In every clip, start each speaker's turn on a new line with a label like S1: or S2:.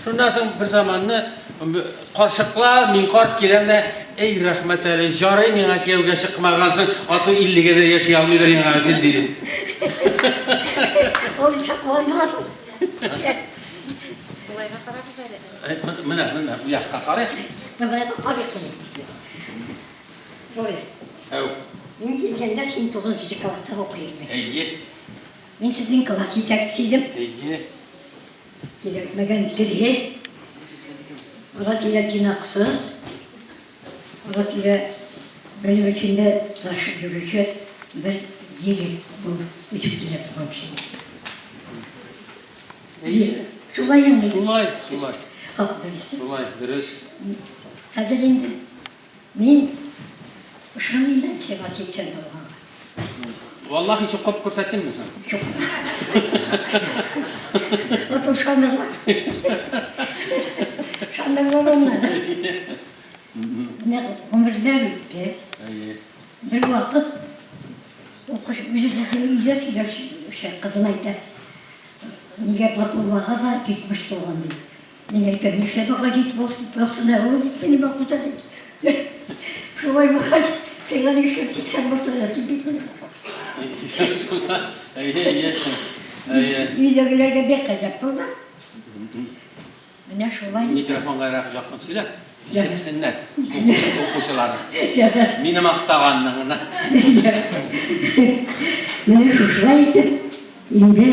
S1: Шуннан соң бер заманны карчыклар, мин карт киләм дә, әй, рәхмәт әле, жарый миңа кияүгә чыкмагансың, а то иллегә дә яши алмыйдыр инде син, дидем.
S2: Ул чакландырасың.
S3: Болайга карагыз әле.
S1: Менә, менә, бу якка карыйк.
S2: Болайга карыйк. Шулай.
S1: Әү.
S2: Мин килгәндә син тугызынчы класста укый идең.
S1: Әйе.
S2: Мин сезнең класс җитәкчесе идем.
S1: Әйе.
S2: Кирәкмәгән тере, ара-тирә тыйнаксыз, ара-тирә белем эчендә ташып йөрүче бер егет булып үсеп килә торган кеше.
S1: Әйе.
S2: Шулай инде.
S1: Шулай, шулай.
S2: Хак дөрес.
S1: Шулай, дөрес.
S2: Хәзер инде мин ышанмыйм да сиңа 80 тулганга.
S1: Валлаһи, чукып күрсәтимме соң?
S2: Чук. Вот ышанырлар. Ышанырлар аннан. Менә гомерләр үтте.
S1: Әйе.
S2: Бер вакыт укыш үзебезнең өйдә сөйләшүче кызым әйтә, нигә Батуллага да 70 тулган ди. Мин әйтәм, нишләп аңа җитеп булсын ә, ул бит минем акылда ди. Шулай булгач, сиңа нишләп 80 булсын ә, син бит минем
S1: Әйе, әйе. Әйе.
S2: Өйдәгеләргә бик гаҗәп булды. Менә шулай.
S1: Микрофонга якын сөйлә. Ишетсеннәр укучылар. Мине мактаганны гына.
S2: Менә шушылай итеп, инде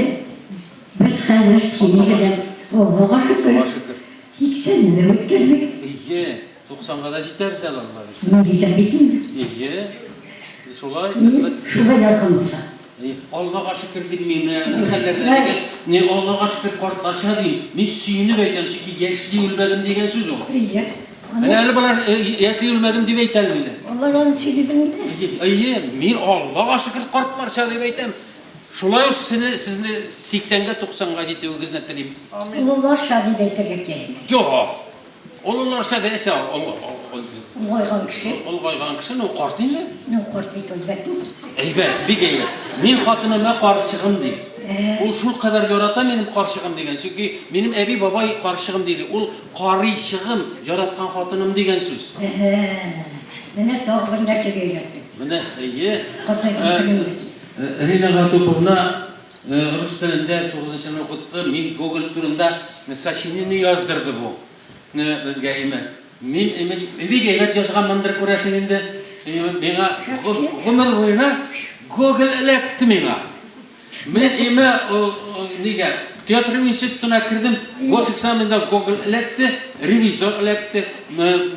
S2: без хәзер синең белән, Аллага шөкер,
S1: шөкер.
S2: 80-не дә үткәрдек.
S1: Әйе, 90-га да җитәрбез әле, Алла бирсә.
S2: Мин дисәм бит инде.
S1: Әйе. Шулай.
S2: Шулай язган булса.
S1: Аллага шөкер дим мин, менә бу хәлләрдә дигәч, не Аллага шөкер картларча дим. Мин сөенеп әйтәм, чөнки яшьли үлмәдем дигән сүз ул.
S2: Әйе.
S1: Менә әле болар яшьли үлмәдем дип әйтә алмыйлар.
S2: Алар аны сөйли белмиләр.
S1: Әйе, мин Аллага шөкер картларча дип әйтәм. Шулай ук сезне, сезне 80-гә, 90-га җитүегезне телим.
S2: Олыларча дип әйтергә кирәк.
S1: Юк. Олыларча дисә,
S2: Олгайган кеше.
S1: Олгайган кеше, ну карт инде.
S2: Ну, карт бит ул, әйбәт түгел.
S1: Әйбәт, бик әйбәт. Мин хатыныма карчыгым дим. Ул шул кадәр ярата минем карчыгым дигән. Чөнки минем әби бабай карчыгым диде. Ул карыйчыгым, яраткан хатыным дигән сүз.
S2: Менә тагы бер нәрсәгә өйрәттең.
S1: Менә, әйе.
S2: Картайган көнеңдә.
S1: Рина Гатуповна рус телендә тугызынчыны укытты. Мин Гоголь турында сочинение яздырды бу. Безгә име. Мин име бик әйбәт язганмындыр күрәсең инде. Миңа гомер буена Гоголь эләкте миңа. Мин име нигә театр институтына кердем, госэкзаменда Гоголь эләкте, ревизор эләкте,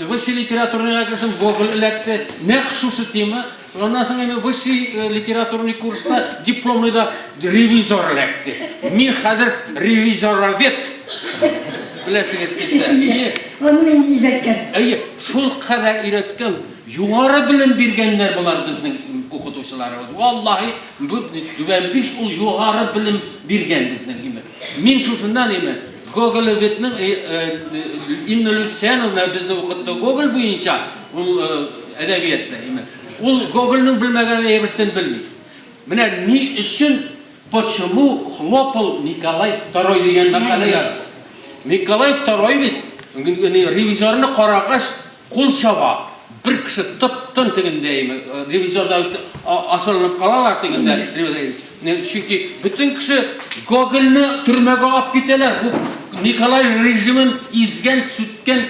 S1: высший литературныйга керсем, Гоголь эләкте. Нәкъ шушы тема. Аннан соң инде высший литературный курста дипломныйда ревизор эләкте. Мин хәзер ревизоровед. Беләсегез килсә.
S2: Әйе. Аны мин өйрәткән.
S1: Әйе, шул кадәр өйрәткән, югары белем биргәннәр болар безнең укытучыларыбыз. Валлаһи, бу түбән биш ул югары белем биргән безнең име. Мин шушыннан име Гоголеведның Инна Люциановна безне укытты Гоголь буенча, ул әдәбиятта име. Ул Гогольнең белмәгән әйберсен белми. Менә ни өчен почему хлопал Николай II дигән мәкалә язды. Николай II бит ревизорны карагач кул чаба. Бер кеше тып-тын тегендә име, ревизорда асылынып калалар тегендә. Чөнки бөтен кеше Гогольне төрмәгә алып китәләр. Бу Николай режимын изгән, сүткән,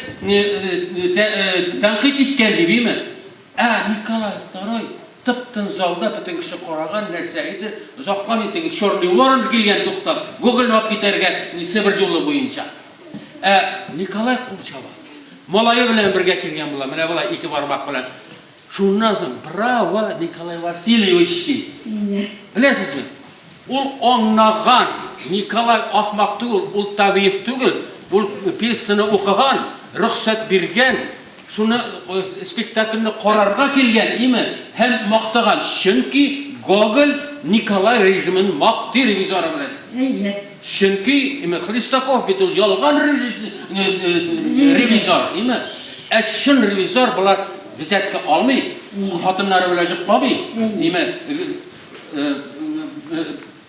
S1: тәнкыйть иткән дип, име? Ә Николай II тып-тын залда бөтен кеше караган нәрсә иде, озакламый теге Черный ворон килгән туктап, Гогольне алып китәргә Себер юлы буенча. Ә Николай кул чаба. Малае белән бергә килгән була, менә болай ике бармак белән. Шуннан соң, браво, Николай Васильевич, ди. Беләсезме? Ул аңнаган, Николай ахмак түгел, ул Табиев түгел, ул пьесаны укыган, рөхсәт биргән, шуны спектакльне карарга килгән, име, һәм мактаган. Чөнки Гоголь Николай режимын мактый ревизоры белән.
S2: Әйе.
S1: Чөнки име Хлестаков бит ул ялган ревизор, име. Ә чын ревизор болар взятка алмый, хатыннары белән йокламый, име,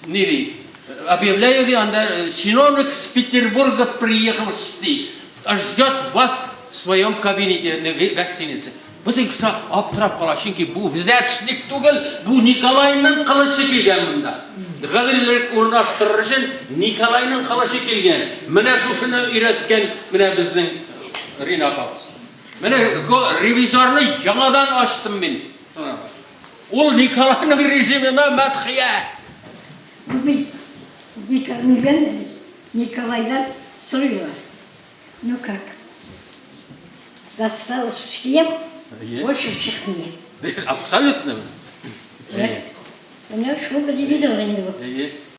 S1: ни ди, Объявляю, ди, анда чиновник с Петербурга приехал, ди, ждет вас в своем кабинете гостинице. Бөтен кеше аптырап кала, чөнки бу взяточник түгел, бу Николайның кылычы килгән монда. Гаделлек урнаштырыр өчен Николайның кылычы килгән. Менә шушыны өйрәткән менә безнең Рина апабыз. Менә ревизорны яңадан ачтым мин. Ул Николайның режимына мәдхия.
S2: Бу бит Николайдан, Николайдан сорыйлар. Ну как? Досталось всем, больше всех мне.
S1: Абсолютно.
S2: Менә шул ревизор инде бу.